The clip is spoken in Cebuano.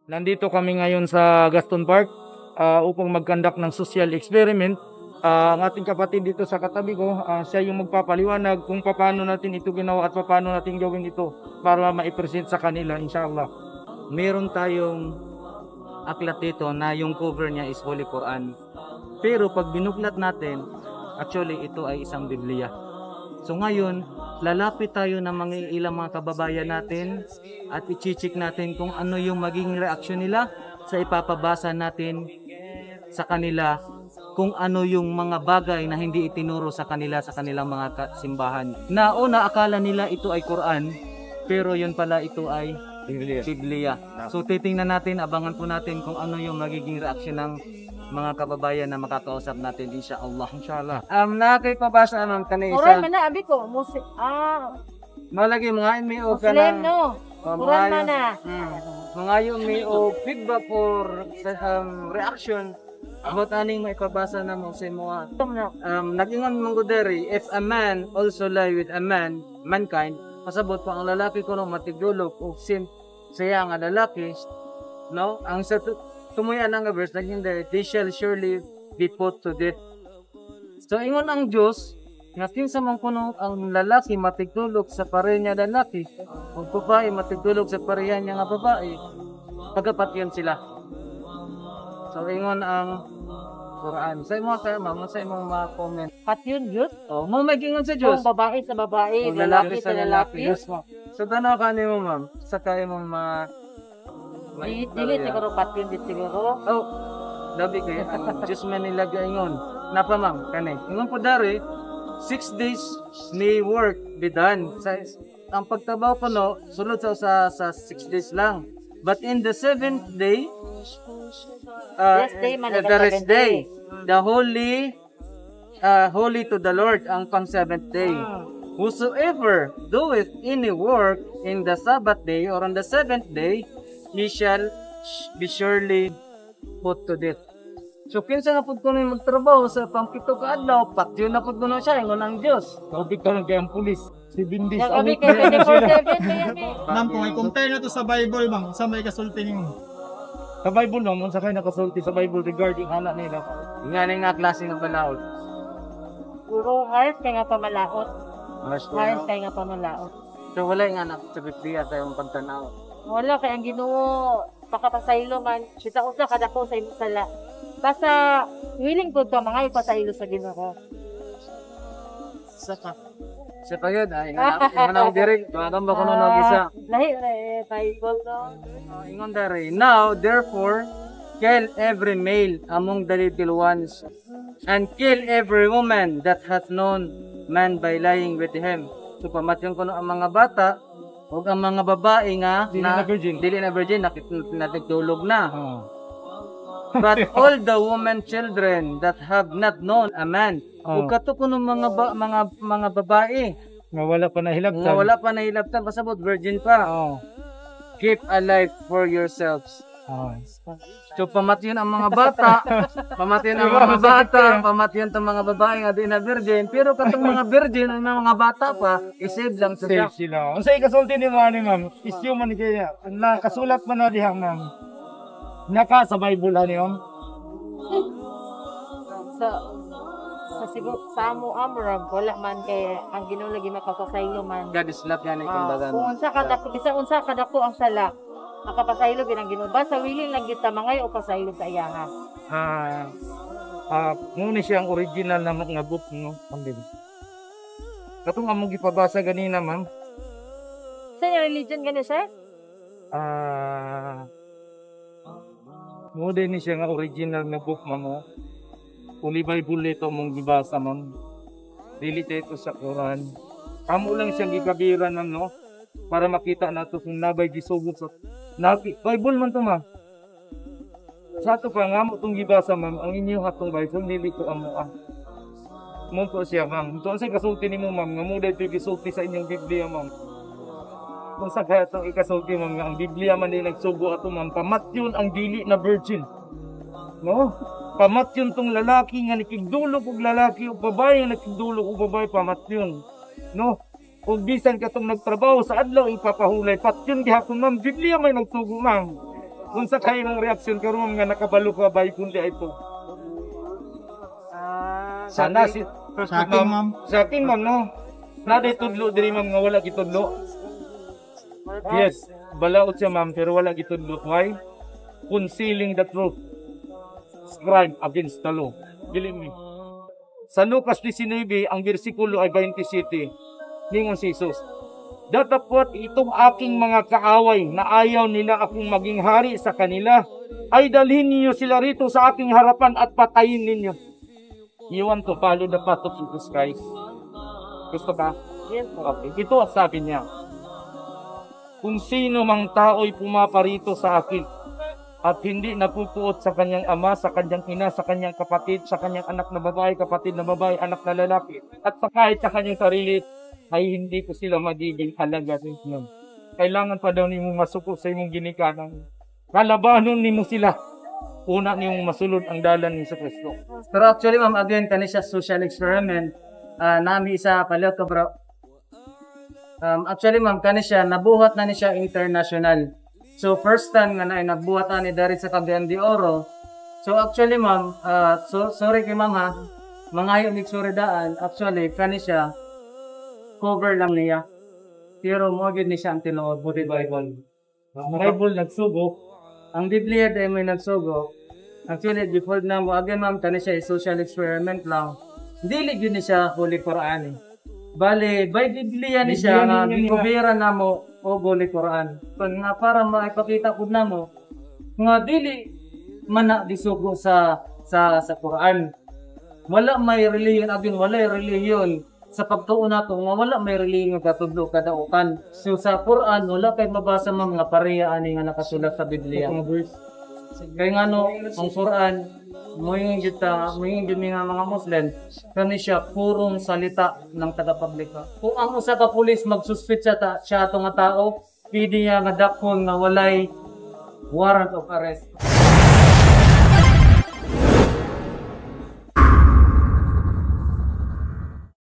Nandito kami ngayon sa Gaston Park upang mag-conduct ng social experiment. Ang ating kapatid dito sa katabi ko, siya yung magpapaliwanag kung paano natin ito ginawa at paano natin gawin ito para ma-present sa kanila, inshallah. Meron tayong aklat dito na yung cover niya is Holy Quran. Pero pag binuklat natin, actually ito ay isang Biblia. So ngayon, lalapit tayo ng mga ilang mga kababayan natin at i-check natin kung ano yung magiging reaksyon nila sa ipapabasa natin sa kanila, kung ano yung mga bagay na hindi itinuro sa kanila sa kanilang mga simbahan. Na una, akala nila ito ay Quran, pero yun pala, ito ay Biblia. Biblia. So titingnan natin, abangan po natin kung ano yung magiging reaksyon ng mga kababayan na makakausap natin, inshallah. Inshallah. Nakipabasa ma'am kani Quran isa. Man na, abi ko. Muslim. Malagi mga may og Muslim, kanang no? Oh, Quran man na. Mangayo mi og feedback or reaction about aning maipabasa na mo sa imo. Nag-ingon man ko diri, if a man also lie with a man, mankind, pasabot pa ang lalaki kuno matigdulog og sin siya nga lalaki, no? Ang sa tumuyan ang verse naging diri, they shall surely be put to death. So ingon ang Diyos nga kinsa man kuno ang lalaki matigdulog sa pareha niya lalaki ug babae matigdulog sa pareha niya nga babae, pagapatyon sila. So ingon ang Quran. Sa imo kay ma'am, sa imong mga comment? Patyon jud. Oh, mo may gingon sa Diyos. Kung babae sa babae, Kung lalaki sa lalaki. Diyos mo. So tanaw ka nimo, ma'am, sa kay mong mga Di, dili siguro patyon di siguro. Oh, labi kay ang Diyos man nila gaingon. Napa, ma'am, kani. Ingon po dari, 6 days may work be done. Sa ang pagtrabaho pa no, sulod sa 6 days lang. But in the seventh day, Rest day man the ang rest seventh day, day. The holy to the Lord ang pang seventh day. Whosoever doeth any work in the Sabbath day or on the seventh day, he shall be surely put to death. So kinsa nga pud kuno magtrabaho sa pangpito ka adlaw, patyon na pud kuno siya, ingon ang Dios. Topic ka lang kay ang pulis. 7 days a Abi week kay na sila. 24/7 kaya mi. Ma'am, kung i-compare na to sa Bible, ma'am, sa may kasulti nimo? Sa Bible, ma'am, unsa kay nakasulti sa Bible regarding ana nila? Nga ni nga klase nga balaod? Puro harsh kay nga pamalaot. Harsh. Harsh kay nga pamalaot. So wala nga na sa Biblia sa imong pagtanaw? Wala, kay ang Ginoo pakapasaylo man. Kita unsa kadako sa imong sala. Basta willing pud ka mga ipasaylo sa Ginoo. Sa pa. Sa pa yun, ay, ingon ang diri, tuwagan ba kuno nog isa? Lahi na eh, Bible, no? Ingon diri, "Now, therefore, kill every male among the little ones, and kill every woman that hath known man by lying with him." So, pamatyon kuno ang mga bata, ug ang mga babae nga Dili na virgin. Dili na virgin, natugtulog na. Oh. "But all the women children that have not known a man," Oh. ug kato kuno mga babae Nga wala pa nahilabtan. nga wala pa nahilabtan, pasabot virgin pa, "keep alive for yourselves." Oh. So pamatyon ang mga bata, pamatyon ang mga bata, pamatyon tong mga babae nga di na virgin, pero katong mga virgin ang mga bata pa, i-save lang sa Safe sila. Unsa ikasulti ni mo ani, ma'am? Issue man ni kaya. Na kasulat man na diha, ma'am. Naka sa Bible ani, ma'am. Sa siguro sa amo amrag wala man, kay ang Ginoo lagi makapasaylo man. God is love yan Ah, kumbaga. kung unsa kadako, bisan unsa kadako ang sala, makapasaylo gid ang Ginoo. Basta willing lang gyud ta mangayo og pasaylo sa iyaha. Mo ni siya ang original na nga book, no. Ma'am. Katong among gipabasa ganina, ma'am. Sa religion gani, sir? Mo din ni siya nga original na book, ma'am. Oh. Holy Bible ito mong gibasa, ma'am. Dili ito sa Quran. Kamo lang siyang gikabiran, ma'am, no? Para makita nato kung nabay gisugok sa Napi, Bible man to, ma'am. Sa ato pa nga mo itong gibasa, ma'am, ang inyo hatong Bible, dili ko amo ah. Mo to siya, ma'am. Ito ang kasulti nimo, ma'am, nga mo dito gisulti sa inyong Biblia, ma'am. Kung sa kaya itong ikasulti, ma'am, nga ang Biblia man din nagsugo ato, ma'am, pamatyon ang dili na virgin. No? Pamatyon tong lalaki nga nakigdulog og lalaki o babae nga nakigdulog og babae, pamatyon. No? Kung bisan katong nagtrabaho sa adlaw ipapahulay, patyon gihapon, ma'am. Biblia may nagsugo, ma'am. Unsa kay imong reaksyon karon nga nakabalo ka Bible di ito? Ah, Sana si Sa akin, ma'am. Sa akin, ma'am, no. Naday tudlo diri, ma'am, nga wala gitudlo. Yes, balaod siya, ma'am, pero wala gitudlo. Why? Concealing the truth. Crime against the law. Believe me. Sa Lucas 19, ang bersikulo ay 27. Ningon si Jesus, "Datapwat itong aking mga kaaway na ayaw nila akong maging hari sa kanila, ay dalhin ninyo sila rito sa aking harapan at patayin ninyo." You want to follow the path of Jesus Christ? Gusto ka? Yes po. Okay. Ito ang sabi niya. "Kung sino mang tao'y pumaparito sa akin at hindi napupuot sa kanyang ama, sa kanyang ina, sa kanyang kapatid, sa kanyang anak na babae, kapatid na babae, anak na lalaki, at sa kahit sa kanyang sarili, ay hindi ko sila magiging halaga ninyo." Kailangan pa daw nimo masuko sa imong ginikanan. Kalabanon nimo sila. Una nimong masulod ang dalan ni Kristo. Pero actually, ma'am, again, kani siya social experiment. Nami isa palihot ko, bro. Actually, ma'am, kani siya nabuhat na ni siya international. So first time nga na nagbuhat ani dari sa Cagayan de Oro. So actually, ma'am, so, sorry kay ma'am ha. Mangayo mig sorry daan. Actually, kani siya cover lang niya. Pero mo gyud ni siya ang tinuod mo Bible. Ang Bible nagsugo. Ang Biblia dahil may nagsugo. Actually, before na mo, again, ma'am, kani siya is social experiment lang. Dili gyud ni siya Holy Quran eh. Bale, by Biblia ni siya Biblia nga ninyo nila. Gikubira na mo o Holy Quran. Kung nga para maipakita pud namo nga dili man na gisugo sa Quran. Wala may relihiyon, again, wala relihiyon sa pagtuo nato nga wala may relihiyon nga katudlo kadaukan. So sa Quran wala kay mabasa, ma'am, nga pareha ani nga nakasulat sa Biblia. Mga verse. Kaya nga no, ang Quran, moingon gyud ta, moingon gyud mi nga mga Muslim, kani siya purong salita ng tagapaglikha. Kung ang usa ka pulis magsuspect siya ato nga tao, pwede niya nga dakpon nga walay warrant of arrest.